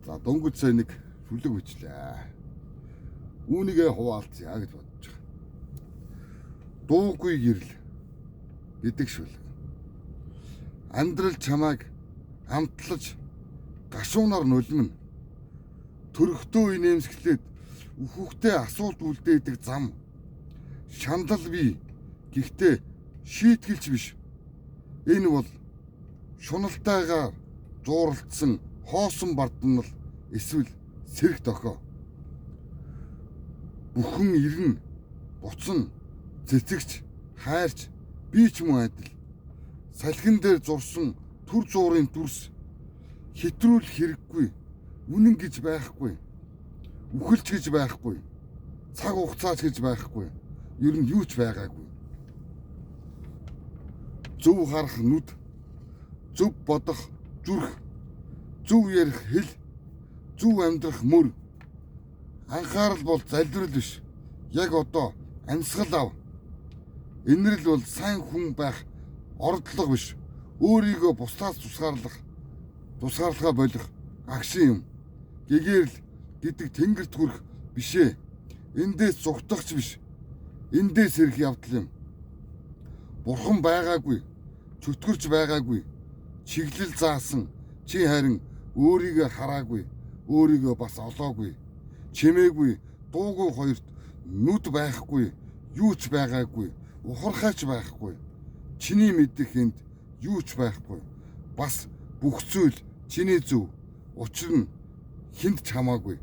За, дөнгөж сая нэг шүлэг бичлээ. Үүнийгээ хуваалцъя гэж бодож байгаа. Дуугүй гэрэл гэдэг шүлэг. Амьдрал чамайг амтлаж гашуунаар нулимна. Төрөхтөө инээмсэглээд үхүүхтэй асуулт үлдээдэг зам. Шандал бий. Гэхдээ шийтгэлч биш. Энэ бол шуналтайгаар зууралдсан хоосон бардамнал эсвэл сэрэг дохио. Бүхэн ирнэ, буцан, цэцэгч, хайрч, би ч мөн адил. Салхин дээр зурсан түр зуурын дүрс хэтрүүл хэрэггүй, үнэн гэж байхгүй, үхэлж гэж байхгүй, цаг хугацаач гэж байхгүй, ер нь юу ч байгаагүй. Зөв харах нүд, зөв бодох зүрх, зөв ярих хэл, зөв амьдрах мөр. Анхаарал бол залбирал биш. Яг одоо амьсгал ав. Инрэл бол сайн хүн байх ордлого биш. Өөрийгөө бусдаас тусгаарлахаа болох агшин юм. Гэгээрэл гэдэг тэнгэрт хүрэх бишээ. Эндээс зугтахч биш. Эндээс ирэх явдал юм. Бурхан байгаагүй, чөтгөрч байгаагүй. Чиглэл заасан чи харин өөрийгөө хараагүй, өөрийгөө бас олоогүй. Чимээгүй, дуугүй хоёрт нүд байхгүй, юу ч байгаагүй, ухархаач байхгүй. Чиний мэдэх энд юу ч байхгүй. Бас бүх зүйл чиний зөв. Учир нь хүнд ч хамаагүй.